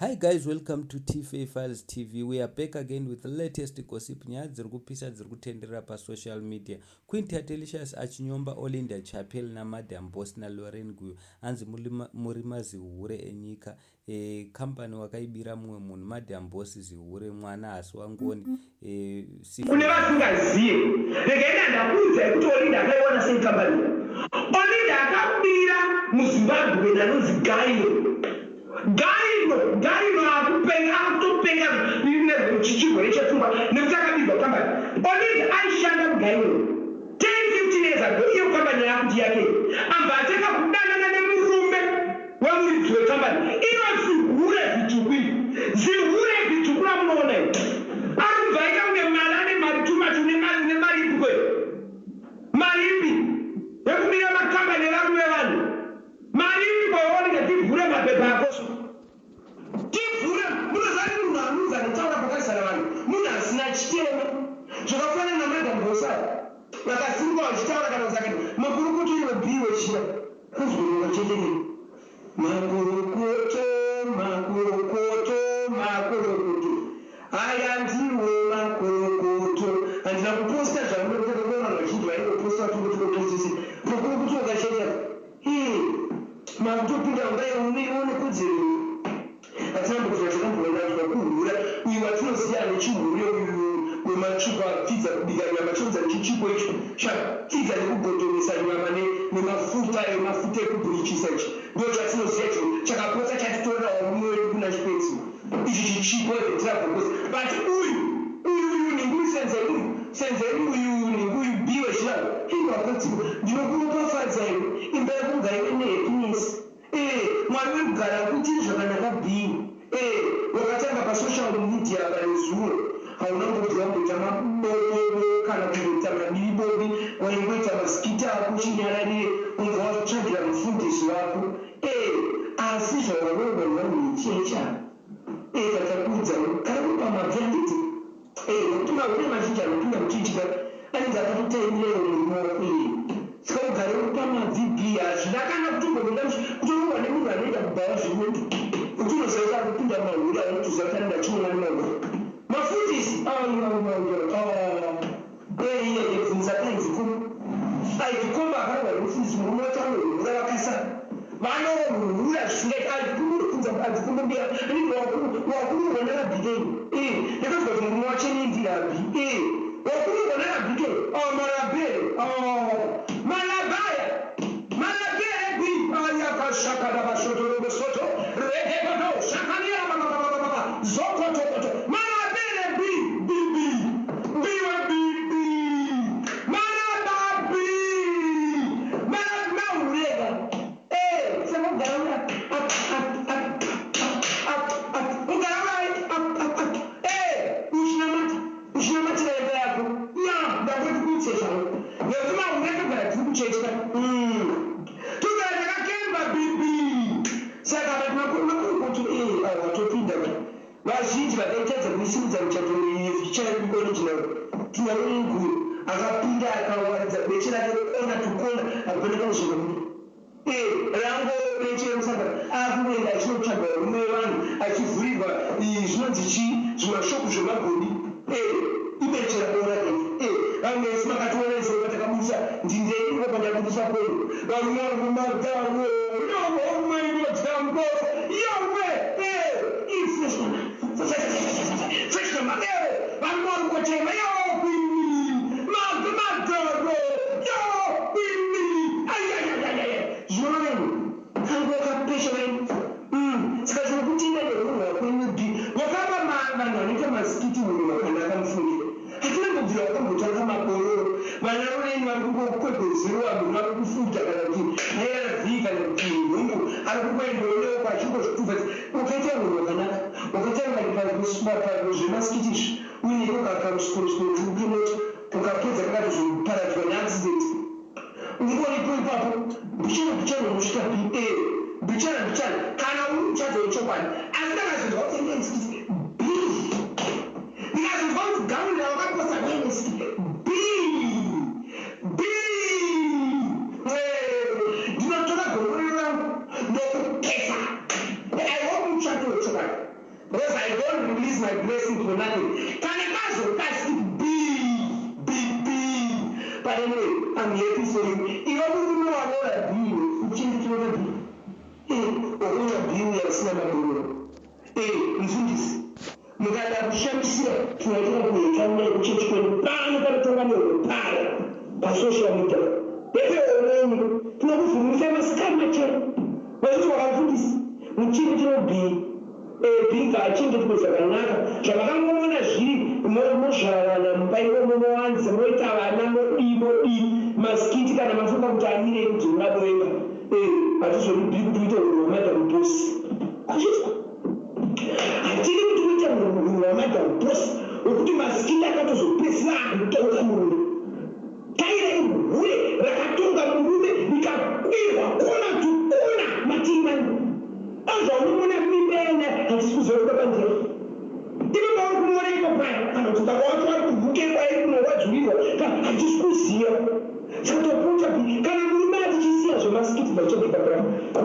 Hi guys, welcome to TFA Files TV. We are back again with the latest gossip. Nyaya dziri kupisa dziri kutenderera pasocial media. Queen Tatelicious achinyomba Olinda Chapel naMadam Boss naLorraine Guyo. Hanzi muri mazihure enyika. E, company wakaibira mumwe munhu. Madam Boss zihure, mwana haasi waNgoni. E, Kune vasingaziye, regai ndandakuudzai kuti Olinda akaiwana sei kambani. Olinda akabira muZimbabwe anonzi Gairo. Gairo, Gairo akupenga, akutopenga nechirwere chepfungwa nekuti akabirwa kambani. Olinda aishanda muGairo 10 15 years ago, iyo kambani yaakuti yake. Ambva atanga kudanana nemurume wemuridzi wekambani. Ino zihure zidzvuku iri, zihure zidzvuku ramunoona iri. Ari kubva aita kunge mari, ane mari too much. Une mari, une mari ipi kwe? Mari ipi yekubira makambani evarume vevanhu? Mari ipi kwawaoneka? Tivhure mapepa ako so, tivhure. Munoziva kuti munhu anonzi anotaura pakazara vanhu munhu asina chitema, zvakafanana naMadam Boss vakasimuka vachitaura kana kusakati makurukuto. Iwe bhiwe chira kuzorora chete. Makurukuto, makurukuto, makurukuto, aya ndiwo makurukuto. Handina kuposta zvamunokuona vanhu vazhinji vaingoposta vatingotikoposese makurukuto wakacheta. Makutopinda mumba ione kodzero. Hatina mbobvira takamboonanzwa kuhura. Uyu watinoziva ane chihure uyu wematsvuko, apfidza kubika nyama, chinonzi chichipo icho chapfidza nekugodomesa nyama nemafuta, emafuta ekubhurichisa, ichi ndo chatinoziva icho chakapotsa chatitorera varume wedu kuna Chipetsi, ichi chichipo evetirabhokosi. But uyu uyu uyu nhingi senzeni, senzeni uyu nhingi uyu biwe chiravo ingwakati ndinokuropafadza iwe, imba yako ngaive nehappiness. Mwari wekugara akuitiri zvakanaka bhii. Wakatanga pasocial media panezuro, hauna mbobvira wamboita mabobobo kana kumboita mabibibobi, waingoita maskita ako chinyararire, unobva wazotsvagira mufundisi wako. Asi zvawaroorwa nevanhu vechechi ava, tatakuudza kana uri pamabvi, handiti? Nekuti mahure mazhinji anopinda muchechi ka anenge akatotaimirewo murume wako iyeye. Saka ugare uri pamabvi b, hazvina kana kutombondoda kutoroorwa nemunhu anoenda kubhawa zvimwe, kuti unoziva kuti ari kupinda mumahure, anotoziva kuti anenge achiona nemahure mafundisi. Iye bvunza kaivhikomba, aivhikomba akarohwa nemufundisi, murume wacho anohura, vakasa vanohura zvisingaiti. Bvunza aivhikomba mbuya anenge wakurohwa narabhikei. Ndakazwa kuti murume wacho nendirabi wakurohwa narabhikei marabhere malabhaya malabhere bi ayakashakadabashotorobosoto regekoto shakaniya bababababa zokotokoto malabhere bi bibi biwe bibi malababi malamaurega. Saka ugara uri up, up, up, up, up, up, ugara uri up, up, up, uchinamata, uchinamatira imba yako. Ya ndangoti kuitse zvavo nekuti mahure togara tiri kuchechi, togara takakemba bibi. Saka vati makurukuto watopinda vazhinji vakaitadza kuisimudza muchato original. Tinarorenguro akapinda akawaridza beche rake kona to kona, hapana kana zvakabuda. Rango beche remusangano, akuenda achinotsvaga varume vevanhu, achivhurirwa zvinonzi chii, zvimashopu zvemagodi. Ibeche rakora. Vamwe vese makationa isoro patakabudisa ndindei pandabudisa kondo, varume vari kumagaro, yomwe inodya mboro yomwe fresh nama. Varume vari kungochema yokwini magaro yokwini. Ayayayaya, zvinoreva kange wakapesha vai. Saka tinokutenda neunhu hwako iwe, wakapa vanhu vanoita maskiti unhu hwakanaka. Mufunge hatina mbobvira wakambotanga mabororo. Vana Lorraine vari kungokwegwezerwa, munhu vari kufuta kana kuti ARV kana kuti nhumbu, ari kungoendaonewo kwachingozvitufa. Ukaita unhu hwakanaka, wakatanga zvemaskiti izvi uineko kakaruskorosoro ukenoti ukapedza kakatozoparadzwa neaccident, ungoripo ipapo mbichana mbichana unosvika pa mbichana mbichana kana uri muchato wechokwadi. Asi ndakazonzwa kuti ndeskiti b, ndikazonzwa kuti gauni rawakaposta neskiti b b, ndinotora gongorero rangu ndokupesa. I hope muchato wechokwadi. chokwadi, because I don't release my blessing for nothing. Kana kazokasi b b b, but anyway, I'm happy for you. Iwe murume wanora b, uchinditirova b, wakuona b uya usina maburiro. Mufundisi, mukada kushamisira, tinoitira kuhekana kuchechi kwedu pano panotonga neupara pasocial media epeoneni. Tinokuvhurisa masikari machena vachiti wakamufundisi muchini tinobhii bhinga achengetwe zvakanaka. Zvamakangoona zviri mozvarana mumba imomo, mowanza, moita vana, modii modii. Maskiti kana mafunga kuti amirei kuti munadoenga, hatizoribhii kuti uite unhu hwaMadam Boss. Azvizwa, hatidi kuti uite unhu hwaMadam Boss wekuti maskiti akatozopedzisira akutonga murume. Taira ihure rakatonga murume, rikakwirwa kona to kona matiimani azvaunoona mimba yana. Hatisi kuzoruka panzira ivo pauri kumuona ipo paya, kana kuti baba wacho vari kuvuke kwairi kunorwadzurirwa, kana hatisi kuziva. Saka topota, kana murume atichisiya zvemaskiti vachobva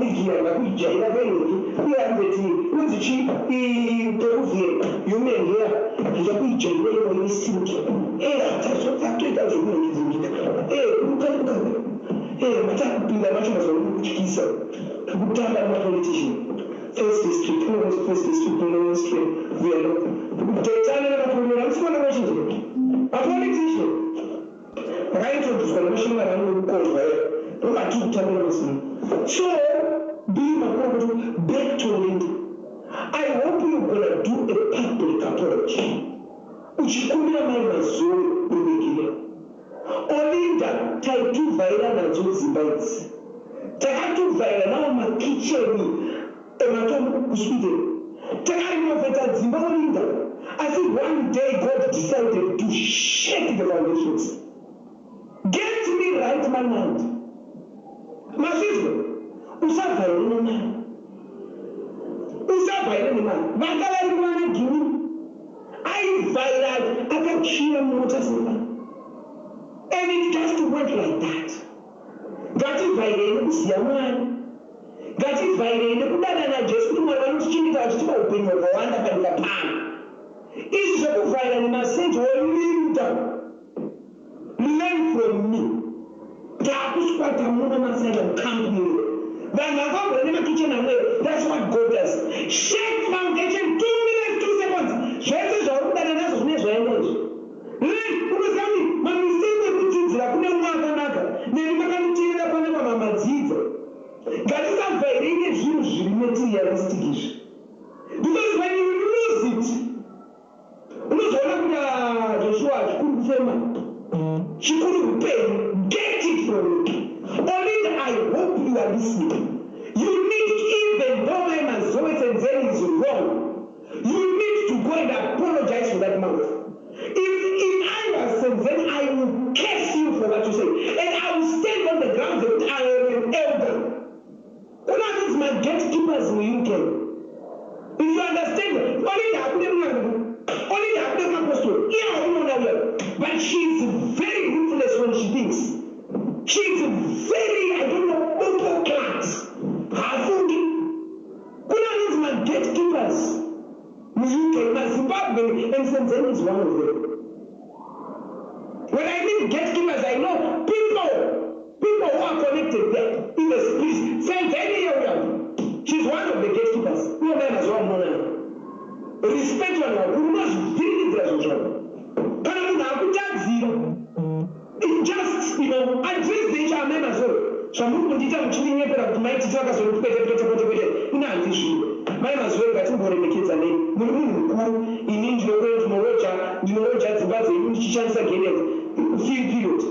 wigi ndakuijaira kweneki uye andeti unzi chi Peruvian human hair, ndichakuijaira ivo isilki. Atoita zvokunongidzingika kuruka matakupinda macho mazuva kutyisa kutamba nemapolitician. First District, unokonzi First District munomustre vuyano kudetana nemapolitician. Amusikuona vazhinji mapolitician vakaintroducwa nemashamwari angu ekukondwa ndovatiri kutambira mazuva. So be makurukota. Back to Linda, I hope you're gonna do a public apology uchikumbira mai Mazoro ruregere. Olinda, taituvhaira nadzo dzimba idzi, takatuvhaira nawo makicheni ematombo kuSweden, takarinovheta dzimba, Olinda. Asi one day God decided to shake the foundations. Get me right, my mind. Masvizwa, usavhaire nemari, usavhaire nemari. Vanga vari mwana gini aivhaira akatsvira mota semba, and it just went like that. Ngativhairei nekuziva Mwari, ngativhairei nekudana naJesu, kuti Mwari vanotichengeta vachitipa upenyu hwakawanda panyika pano. Izvi zvekuvhaira nemasenji, Olinda, learn from me. Taakuswata muno maasylum camp muno, vanhu vakagura nemakicheni amweyo. That's what God does, shake foundation, 2 minutes, 2 seconds. Zvese zvauri kudana nazvo zvine zvaenda izvi. Unoziva kuti mamistake ekudzidzira kune umwe akanaka neni makanditeerera pane pamamadzidza. Ngatisavhairei nezvinhu zviri materialistic izvi, because when you lose it, unozoona kuti, ah, Joshua, chikuru kufema, chikuru upenyu. Get it from me. Olinda, I hope you are listening. You need, even though my Mazoe Senzeni is wrong, you need to go and apologize for that mouth. If I was Senzeni, I will curse you for what you say, and I will stand on the ground that I am an elder. Kuna anonzi magatekeepers muUK, if you understand. Olinda hakude munanga, Olinda hakude mapostori iye haunoona uya, but she is very ruthless when she thinks. She is very, I don't know, bomboclat, haafungi. Kuna anonzi magatekeepers muUK, maZimbabwe, and Senzeni is one of them. When I mean gatekeepers, I know people who are connected there in the spirit. Senzeni iye uya, she's one of the gatekeepers. Uyo mai mazuva munoona, respect vanhu vakuru. Unozvivhiringidzira zvinhu zvako. Kana munhu akutadzira, just address the issue. Amai Mazoro, zvamuri kundiita muchininyepera kuti maititi vakazoti kwete kwete kwete kwete, ina handizvido. Mai Mazoro, ngatimboremekedzanei. Muri munhu mukuru, ini ndinoroja, ndinoroja dzimba dzenyu ndichishandisa geneti period.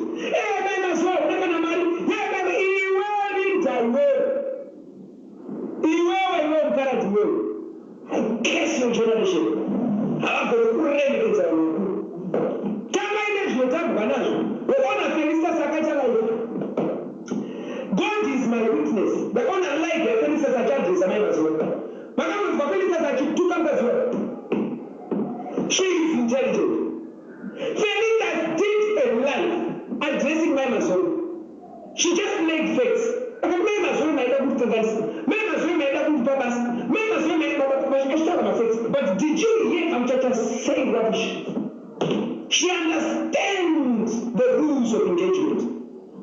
Mai Mazoro, una kana mari. Iwe Linda, iwewe, iwewe, iwewe mukaradhi, iwewe, I curse your generation. Havagoni kuremekedza vanhu vakuru. Tambai nezvinotambwa nazvo. Wakaona Felistas akaita live. God is my witness, ndakaona live yaFelistas achiadresa mai Mazuva. Makangonzwa Felistas achituka mukazuva. She is intelligent. Felistas did a live addressing mai Mazuva. She just made facts. Akati, "Mai Mazuva, maida kundikanganisa. Mai Mazuva, maida kundipa basa. Mai Mazuva, maida." Achitaura Did you hear Kamchacha say rubbish? She understands the rules of engagement.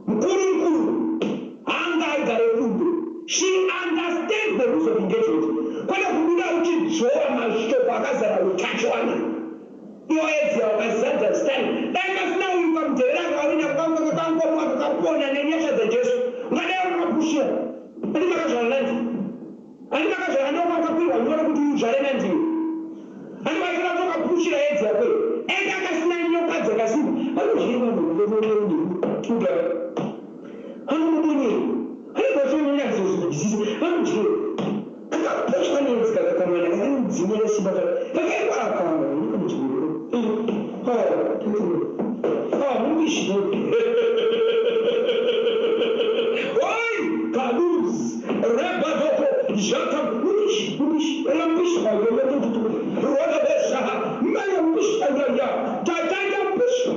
Mkuru mkuru anga aigare kumbe. She understands the rules of engagement. Kwete kubuda uchidzvova mashoko akazara utachiwana. Iwe Ezra wakazadza stand. Dai pasina uyu kamudherera akawina kakangomwa kakapona nenyasha dzaJesu. Ungadai wakapushira. Andi makazvara nandi. Andi makazvara ndoka wakakwirwa nyoro kuti uzvare nandiwe. Andi vaifana kuti wakapushira edzi yako iyo. Enda akasina nyoka dzakasimba. Vanozviri vanhu kugara. Anomubonyera. Anenge vachonyanyazozvidisisa. Vanodyira. Kakapotswa nenzi kakakamwana kakanodzimira simba kakaikwa akanga mubishi oi kaluz rebadoko jaka mubishi mubishi rambishi rodabesa maya mubishi ayaya tataya mubishi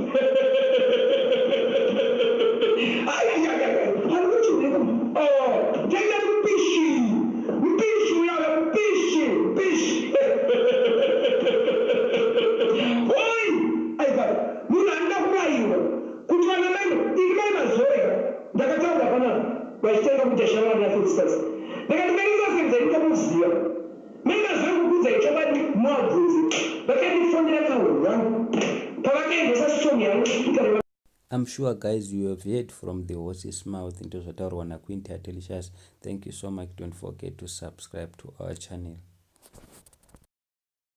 vachitanga kuita shamwari nafelistas ndakati felistasi ndaitomuziva mai mazoro kukudzai chokwadi muabvunze vakandifonera kahwani pavakaendesa song yangu ikareva I'm sure guys you have heard from the horse's mouth ndozvataurwa naQueen Tatelicious. Thank you so much. Don't forget to subscribe to our channel.